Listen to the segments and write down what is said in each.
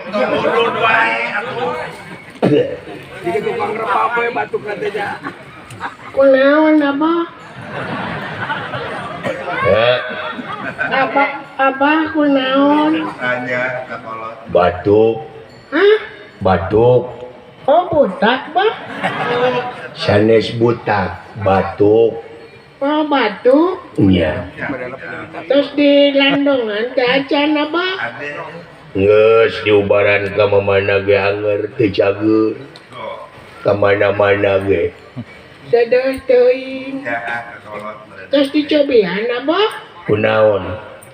Tong wae atuh. Jadi tukang repap we batuk teh nya. Kunaon Abah? Abah Abah kunaon? Tanya ka kolot. Batuk. Hah? Batuk. Oh butak bah? Sanes butak, batuk. Oh batuk? Iya. Terus di landongan teh acan Abah? Geus diubaran ka mamana ge anger teu cager. Ka mana-mana ge. Dadah teuing. Terus dicobian Abah? Kunaon?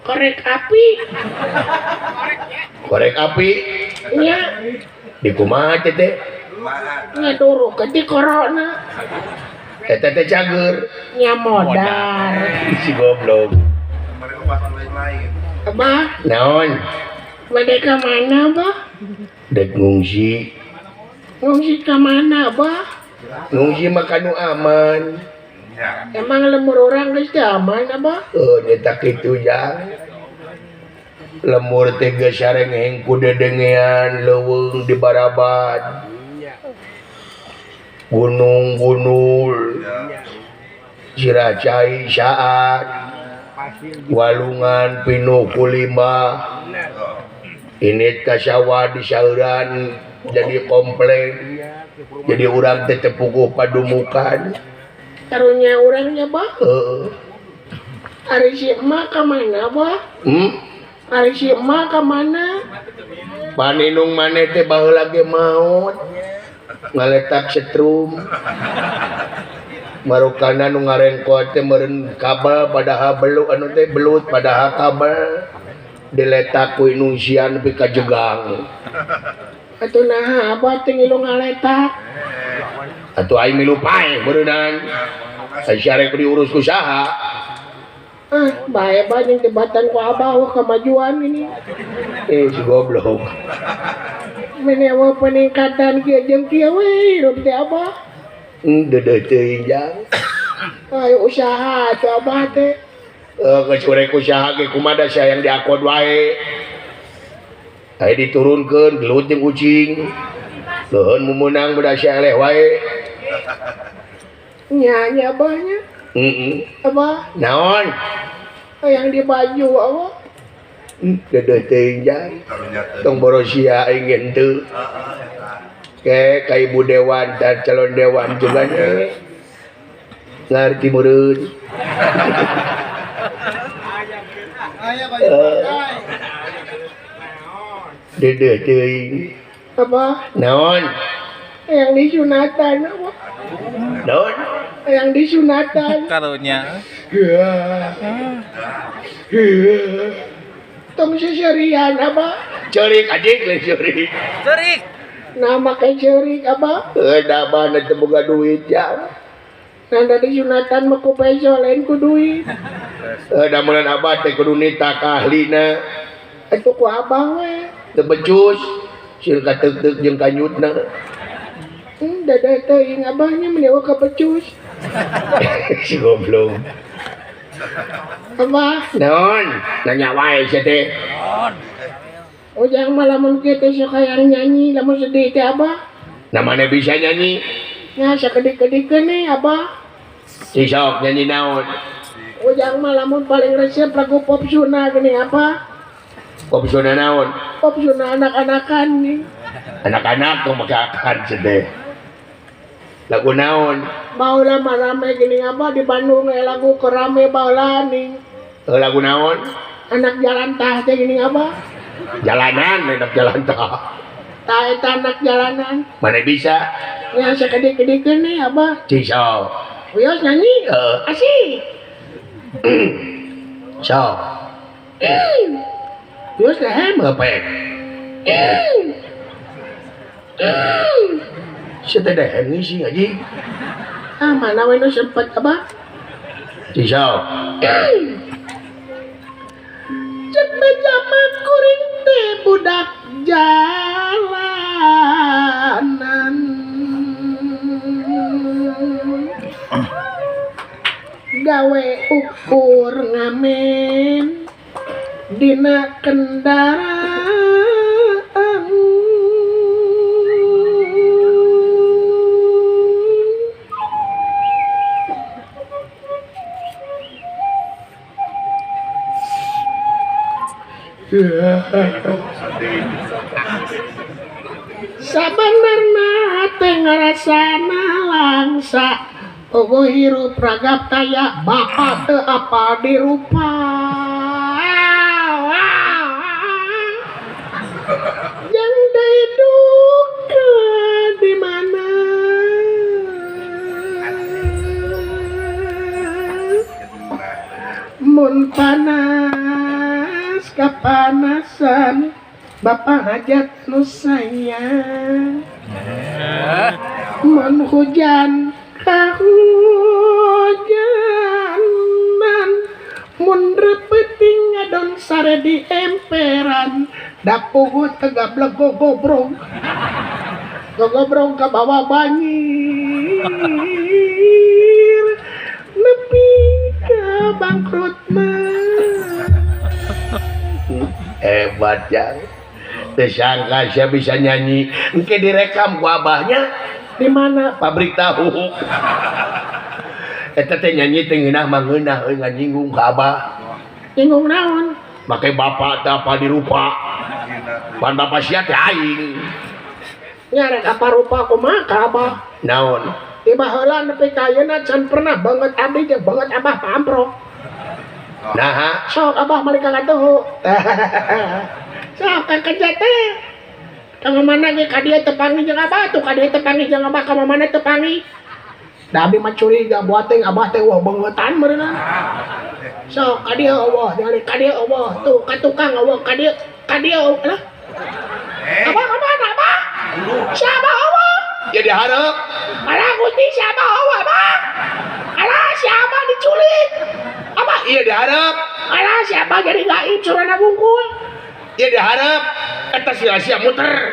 Korek api. Korek api? Nya. Di kumaha teh teh? Nya duruk di korona. Eta teh cager. Nya modar. Si goblok. Abah? Naon? Bade ka mana, Abah? Dek ngungsi. Ngungsi ka mana, Abah? Ngungsi mah ka nu aman. Emang lemur orang geus teu aman, Abah? Oh, nya kitu jang. Lemur teh geus sarengeng ku dedengean leuweung di barabat. Gunung-gunul. Ciracai saat. Walungan pinuh kulimah. Ini ka sawah di sauran jadi komplek. Jadi urang teh teu puguh padumukan. Karunya urangnya, Bah? Heeh. Ari si emak ka mana, Bah? Hmm? Ari si emak ka mana? Paninung maneh teh baheula ge maot. Ngaletak setrum. Marukana nu ngarengkot teh meureun kabel padahal belut anu teh belut padahal kabel. Diletak ku inungsian nepi ka jegang. Atuh naha Abah teh ngilu ngaletak? Atuh aing milu paeh beureunan. Ai syarek diurus ku saha? Ah, bae bah jeung tebatan ku Abah wah kemajuan ini. Eh, si goblok. Menewa peningkatan kieu jeung kieu we hirup teh Abah. Deudeuh teuing jang. Ayo usaha atuh Abah teh. Geus urek usaha ge kumaha da hayang diakod wae. Aya diturunkeun gelut jeung kucing. Leuheun mumeunang beda sia eleh wae. Nya nya Abah nya. Heeh. Abah. Naon? Hayang di baju Abah. Deudeuh teuing jang. Tong borosia aing ge henteu. Ke ka ibu dewan dan calon dewan juga nya. Ngarti meureun. Deudeuh teuing. Abah. Naon? Yang disunatan Abah. Naon? Yang disunatan. Karunya. Tong seserian Abah. Ceurik adik lain ceurik. Ceurik. Nah make ceurik Abah. Da abah teu boga duit jang. Nah dari sunatan mah ku peso lain ku duit. Da meureun abah teh kudu nita ka ahlina. Atuh ku abah we. Teu becus. Sieun kateuk-teuk jeung kanyutna. Dadah teuing abahnya mendewa ka becus. Si goblok. Abah. Naon? Nanya wae sia teh. Ujang mah lamun kieu teh sok hayang nyanyi lamun sedih teh Abah. Namanya bisa nyanyi? Nya sakedik-kedikeun nih Abah. Si sok nyanyi naon? Ujang mah lamun paling resep lagu pop Sunda geuning Abah. Pop Sunda naon? Pop Sunda anak-anakan nih. Anak-anak tuh make akan sedih. Lagu naon? Baheula mah rame geuning Abah di Bandung lagu kerame baheula nih. Lagu naon? Anak jalan tah teh geuning Abah. Jalanan, anak jalan tah. Tah eta anak jalanan. Mana bisa? Nya sakedik-kedikeun nih Abah. Cing sok. Wios nyanyi? Asik. Sok. Wios lehem ngepek. Sia teh dehem ngisi anjing. Ah mana we nu sempet Abah? Cing sok. Cek meja mah kuring teh budak jalanan. Gawe ukur ngamen dina kendaraan. Sabenerna hate ngarasana langsa eueuh hirup ragap taya bapak teu apa dirupa. Yang deui duka di mana? Mun panas kapanasan bapak hajat nu sayang. Mun hujan kahujanan mun repeting ngadon sare di emperan dapugu tegableg gogobrong gogobrong ka bawah banjir nepi ka bangkrut mah. Hebat jang, tersangka saya bisa nyanyi. Engke direkam ku abahnya di mana? Pabrik tahu. Eta teh nyanyi teh ngeunah mah ngeunah euy nganyinggung ka abah. Nyinggung naon? Make bapak teh apa dirupa. Pan bapak sia teh aing. Nya rek apa rupa kumaha ka abah? Naon? Di baheula nepi ka ayeuna can pernah banget abdi jeung banget abah paamprok. Naha? Sok abah mali ka katuhu. Sok ka kerja teh. Ka mana ge ka dieu teu panggih jeung abah tuh ka dieu teu panggih jeung abah ka mana teu panggih. Da abdi mah curiga buat teh abah teh wah beungetan meureunna. Sok ka dieu eueuh, dari ka dieu eueuh, tuh ka tukang eueuh, ka dieu lah. Abah ka mana abah? Siapa eueuh? Jadi hareup. Alah Gusti siapa eueuh abah? Alah siapa diculik? Abah iya diharap. Alah siapa jadi gaib surana bungkul? Iya diharap. Eta sia-sia muter.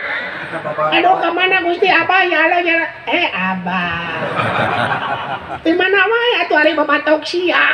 Aduh ka mana Gusti abah ya Allah ya. Abah. Di mana wae atuh ari babatok sia.